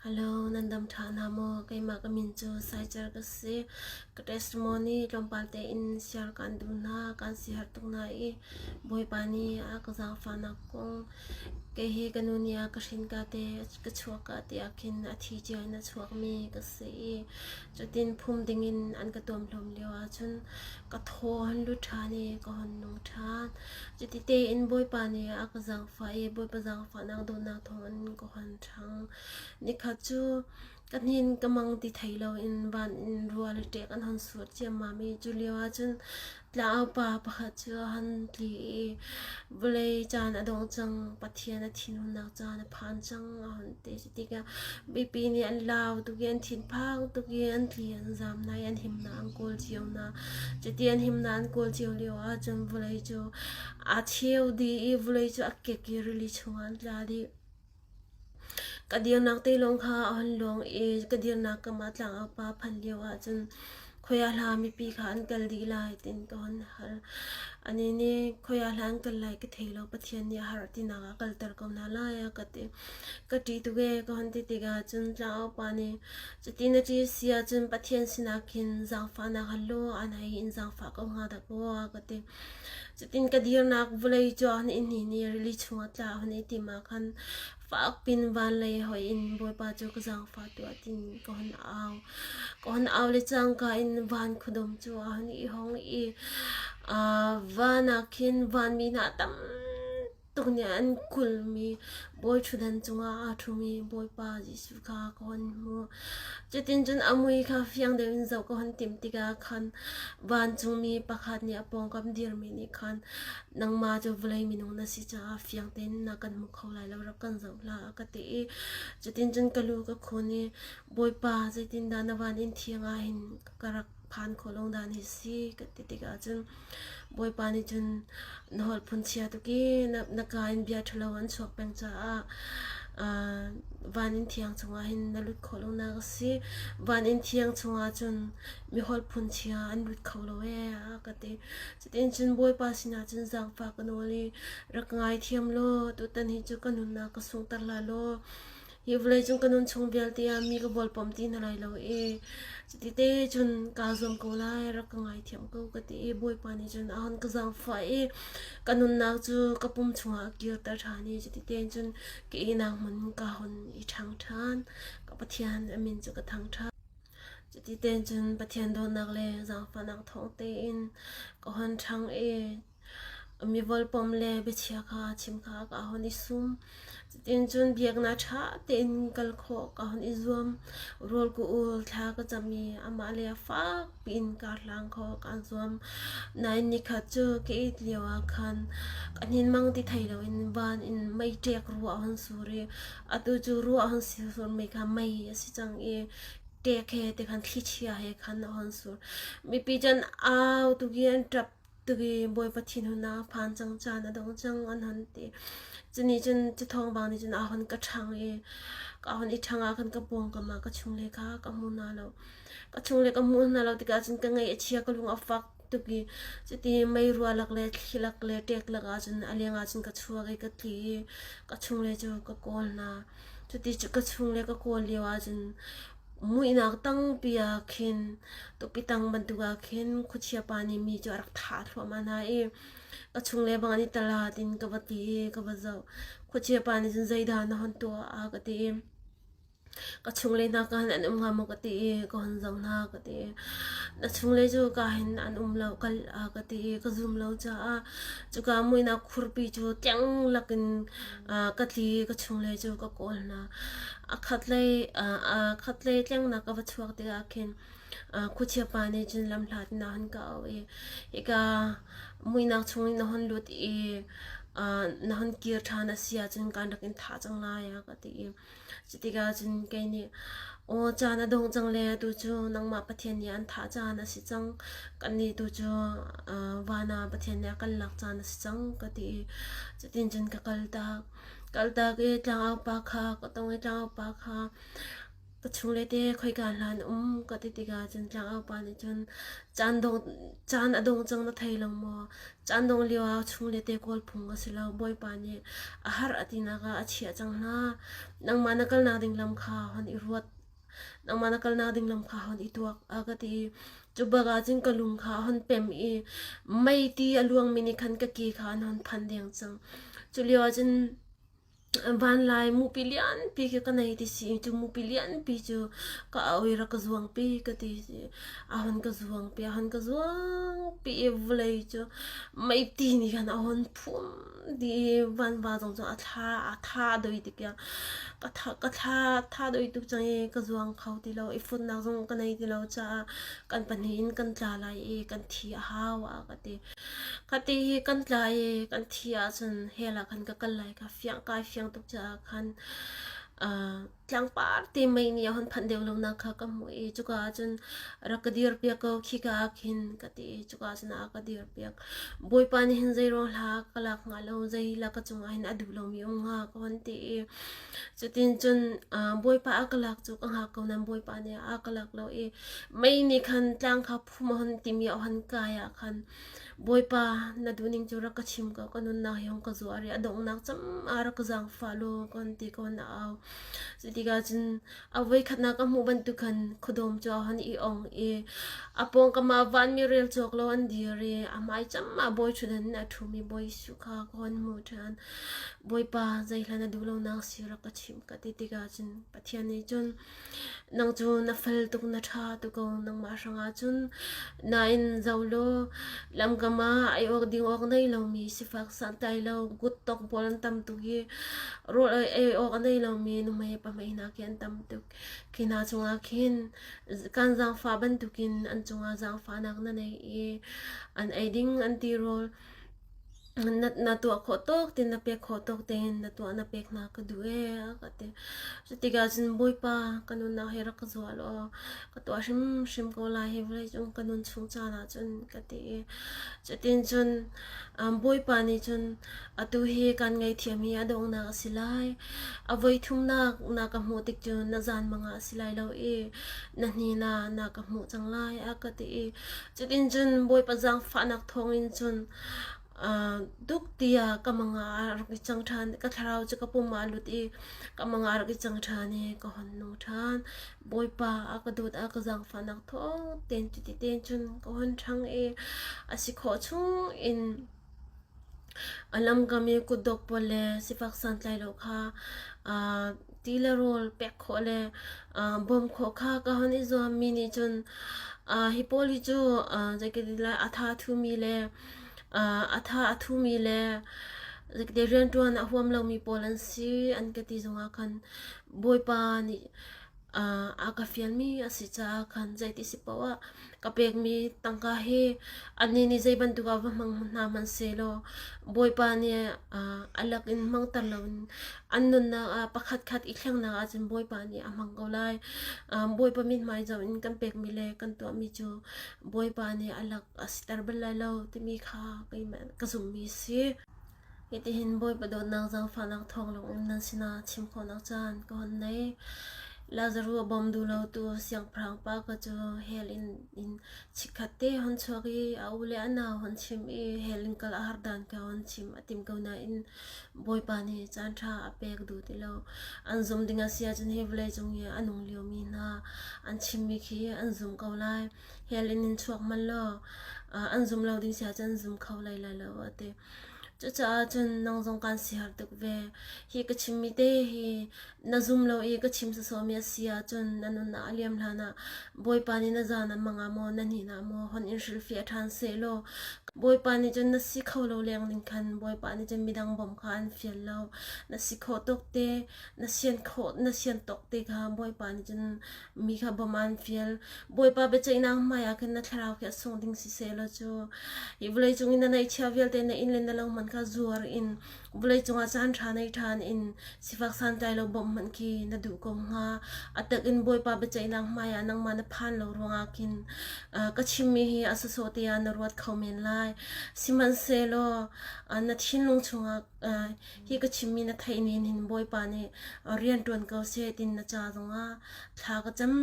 Hello, nan dam ṭha hna maw? Keimah ka min cu Saicer ka si. Ka testimony tlawmpal tein share kaan duh hna. Kaan siaherh tuk hna i Bawipa nih a ka zaangfahnak kong kei hi ka nu nih a ka hrin ka te ka chuak ka ti ah khin a thi cia in a chuakmi ka si i cutin phum dingin an ka tuamhlawm lio ahcun ka thaw a hon lut ṭhan i ka hon nung ṭhan. Cuti tein Bawipa nih a ka zaangfah i Bawipa zaangfahnak dawtnak thawngin ka hon ṭhang. Nikhat cu ka hnin ka mang ti thei loin van in rua le ṭek an hon sur ciammam i cu lio ahcun tlangaupa pakhat cu a hon tli i vawlei caan a dong cang, Pathian a thinhunnak caan a phan cang a hon ti. Cutikah mipi nih an lau tuk i an thinphang tuk i an tli an zam hna i an himnak an kawl cio hna. Cuti an himnak an kawl cio lio ahcun vawlei cu aa cheu dih i vawlei cu a kek i rili chungah an tla dih. Ka dirnak te lawng kha a hon luang i ka dirnak kam ah tlangaupa phan lio ahcun khoi ah hla mipi kha an kal dih lai tiin ka hon hal. Anih nih khoi ah hla an kal lai ka thei lo, Pathian nih a har tinak ah kalter ko hna lai a ka ti. Ka ṭih tuk ee ka hon ti tikah cun tlangaupa nih cuti na ṭih si ahcun Pathian sinah khin zaangfahnak hal law an hei in zaangfah ko hnga dah kaw a ka ti. Cutin ka dirnak vawlei cu a hun i hnin i rili chungah tla a hun i tim ah khan fakpin van lei hoih in Bawipa cu ka zaangfah tuah tiin ka hun au. Ka hun au le cangka in van khuadawm cu a hun i hong i van ah khin vanmi hna tam tuk nih an kulhmi bawi ṭhutdan cungah aa ṭhumi Bawipa Jesuh kha ka hun hmuh. Cutin cun a mui kha fiang deuh in zoh ka hun timh tikah khan vancungmi pakhat nih a pawngkam dirmi nih khan nangmah cu vawlei minung na si caah fiang tein na kan hmu kho lai lo rak kan zoh hlah a ka ti i cutin cun ka lu ka khun i Bawipa zeitindah na van in thiang ah hin ka rak phan khawh lo dan hi si ka ti tikah cun Bawipa nih cun na holh phunchia tuk i na ka in bia ṭhalo an chuak peng caah van inn thiang chungah hin na lut khawh lonak a si. Van inn thiang chungah cun mi holh phunchia an lut kho lo ee a ka ti. Cutin cun Bawipa sinah cun zaangfah ka nawl i rak ngaithiam law tutan hi cu ka nunnak ka sunghter hlah law Hi vawleicung ka nun chung vialte ah mi ka vawlpom ti hna lai lo i cuti te cun kaa zuam ko lai, rak ka ngaithiam ko ka ti i Bawipa nih cun a hon ka zaangfah i ka nunnak cu ka pum chungah a kirter ṭhan i cuti tein cun ka ihnak hmun ka hon i ṭhang ṭhan. Ka Pathian a min cu ka thangṭhat. Cuti tein cun Pathian dawtnak le zaangfahnak thawng tein ka hon ṭhang i Mi vawlpom le biachia kha chim kha ka hon i sum. Cutin cun biaknak ṭha tein kal khawh ka hon i zuam. Rawl ka ul, thla ka cam i amah le fak piin kaa hlang kho kaa zuam. Nain nikhat cu ka it lio ah khan ka hninmang ti thei loin van in mei ṭek ruah a hon sur i atu cu ruah a hon surmi kha mei a si cang i ṭek he ti khan thlichia he khan a hon sur. Mipi cun au tuk i an ṭap Tuki Bawipa thinhun a phan cang caan a dong cang an hon ti. Cunih cun cu thawngpang nih cun a hon ka ṭhang i ka hon i ṭhang ah khan ka pawngkam ah ka chungle kha ka hmu hna lo. Ka chungle ka hmuh hna lo tikah cun ka ngaih a chia ka lung a fak tuk i cuti mei rua lak le thli lak le ṭek lak ah cun a leng ah cun ka chuak i ka tli i ka chungle cu ka kawl hna. Cuti cu ka chungle ka kawl lio ah cun Muihnak tangpi ah khin tupi tang bantuk ah khin khuachia pa nih mi cu a rak thah thluahmah hna i ka chung le bang an i tala tiin ka va ti i ka va zoh. Khuachia pa nih cun zeidah na hon tuah a ka ti i ka chungle hna ka hin an um hnga maw ka ti i ka hon zoh hna ka ti i na chungle cu ka hin an um lo kal a ka ti i ka zum lo caah cuka muihnak khurpi cu tleng lakin ka tli i ka chungle cu ka kawl hna. A khatlei tlengnak ka va chuak tikah khin khuachia pa nih cun lamhlat in a hun ka auh i hika muihnak chung in na hun lut i na hun kir ṭhan a si ahcun kaan rak in thah cang lai a ka ti i cutikah cun kei nih aw caan a dong cang le atu cu nangmah Pathian nih an thah caan a si cang kannih tu cu van ah Pathian nih a kan lak caan a si cang ka ti i cutin cun ka kal tak. Kaltak i tlangaupa kha ka tong i tlangaupa kha. Ka chungle te khoika hlan um ka ti tikah cun tlangau pa nih cun caan dong caan a dong cang na thei lo maw? Caan dong lio ah chungle te kawl phung a si lo. Bawipa nih a har a tinak ah a chiah cang hna. Nangmah na kalnak ding lam kha hon i ruat. Nangmah na kalnak ding lam kha hon i tuak a ka ti. Cu bak ah cun ka lung kha a hon pem i meiti a luangmi nih khan ka ke kha an hon phan deng cang. Cu lio ah cun Vanlai mupi lianpi khi ka nei ti si. Cu mupi lianpi cu ka au i rak ka zuangpi ka ti. A hon ka zuangpi, a hon ka zuangpi i vawlei cu meiti nih khan a hon phum dih i vanva zong cu a thla a tha a doi tik tiang ka tha ka thla tha doi tuk cang i ka zuang kho ti lo i futnak zong ka nei ti lo caah kan pahnih in kan tla lai i kan thi a hau a ka ti. Khati hi kan tla i kan thi ahcun hell ah khan ka kal lai kha fiang kai fiang tuk caah khan tlangpar te mei nih a hon phanh deuh lonak kha ka hmuh i cuka ahcun rak ka dir piak ko khika ah khin ka ti i cuka ahcun a ka dir piak. Bawipa nih hin zei ruang hla ka lak hnga lo zei la ka cungah hin a duh lomi um hnga ka hon ti i cutin cun Bawipa a ka lak cu ka hngak ko nain Bawipa nih a ka lak lo i mei nih khan tlang kha phum a hon timi a hon kai ah khan Bawipa na duhning cu rak ka chim ko ka nunnak hi hong ka zuar i a donghnak cam ah rak ka zaangfah law ka hon ti ka hon au. Cutikah cun a voikhatnak ka hmuh bantuk khan khuadawm cu a hon i ong i a pawngkam ah vanmi rel cawk lo an dir i a hmai cam ah bawi ṭhutdan in a ṭhumi Bawi Jesuh kha ka hon hmuh ṭhan. Bawipa zeihlan na duh lonak si rak ka chim ka ti tikah cun Pathian nih cun Nang cu na fel tuk na ṭha tuk ko nangmah hrangah cun nain zoh law lamkam ah ei awk ding awk nei lomi sifak santlai lo kuttok pawl an tam tuk i rawl ei awk a nei lomi nuhmei pahmei hna khi an tam tuk. Khi hna cungah khin kan zaangfah bantukin an cungah zaangfahnak na nei i an ei ding an tirawl na tuah khawh tawk tein na pek khawh tawk tein na tuah na pek hna ka duh ee a ka ti. Cutikah cun Bawipa ka nunnak hi rak ka zuah law ka tuah hrimhrim ko lai hi vawleicung ka nun chung caan ah cun ka ti i cutin cun Bawipa nih cun atu hi kan ngaihthiam hi a donghnak a si lai. A voi thumnak na ka hmuh tik cu na zan mang ah a si lai lo i na hni na na ka hmuh cang lai a ka ti i Cutin cun Bawipa zaangfahnak thawngin cun duk tiah ka mang ah a rak i cang ṭhan. Ka thlarau cu ka pum ah a lut i ka mang ah a rak i cang ṭhan i ka hon nung ṭhan. Bawipa a ka dawt a ka zaangfahnak thawng tein cuti tein cun ka hon ṭhang i a si khawh chung in A lamkam i kutdok pawl le sifak santlai lo kha ti le rawl pek khawh le bawmh khawh kha ka hon i zuam. Mi nih cun hi pawl hi cu zeitin a tha thumi le a tha a thumi le zeitin rianṭuan a huam lomi pawl an si an ka ti zongah khan Bawipa nih a ka fialmi a si caah khan zeiti si paoh ah ka pekmi tangka hi annih nih zei bantuk ah va hmang hna hmanh sehlaw Bawipa nih a lak in hmangter loin an nunnak ah pakhatkhat i thlengnak ahcun Bawipa nih a hmang ko lai. Bawipa mithmai zoh in kan pekmi le kan tuahmi cu Bawipa nih a lak a siter bal lai lo timi kha keimah ka zumhmi a si. Hitihin Bawipa dawtnak zaangfahnak thawng lawngin nan sinah chim khawhnak caan ka hon nei. Lazaruh a bawm duh lotu siangpahrang pa ka cu hell in, in chikkhat te hon chuak i a u le a nau hon chim i hell in kal a har dan kha hon chim a tim ko nain Bawipa nih caan ṭha a pek duh ti lo. An zum ding a si ahcun hi vawleicung i a nung liomi hna an chimmi khi an zum ko lai. Hell in in chuak hmanh law an zum lo ding si ahcun an zum kho lai lai lo a ti. Cucaah cun nang zong kaan siar tuk ve. Hi ka chimmi te hi na zum lo i ka chim sawsawmi a si ahcun na nunnak a liam hlanah Bawipa nih na zan ah mang ah maw na hnin ah maw hon in hrilhfiah ṭhan sehlaw Bawipa nih cun na si kho lo leng ning khan Bawipa nih cun midang bawmh kha an fial lo. Na si khawh tawk te, na sian khawh, na sian tawk te kha Bawipa nih cun mi kha bawmh an fial. Bawipa biaceihnak hmaiah khin na thlarau khi a sung ding siseh law cu hi vawleicung i na neihchia vialte na inn le na lo hmanh. kha zuar in vawleicung ah caan ṭha nei ṭhan in sifak santlai lo bawmh hmanh khi na duh ko hnga. A tak in Bawipa biaceihnak hmaiah nangmah na phan lo ruangah khin ka chimmi hi a sawsawh te ah na ruat kho men lai. Sihmanhsehlaw na thinlung chungah hi ka chimmi na theih nin hin Bawipa nih rian ṭuan ko seh tin na ca zongah thla ka cam.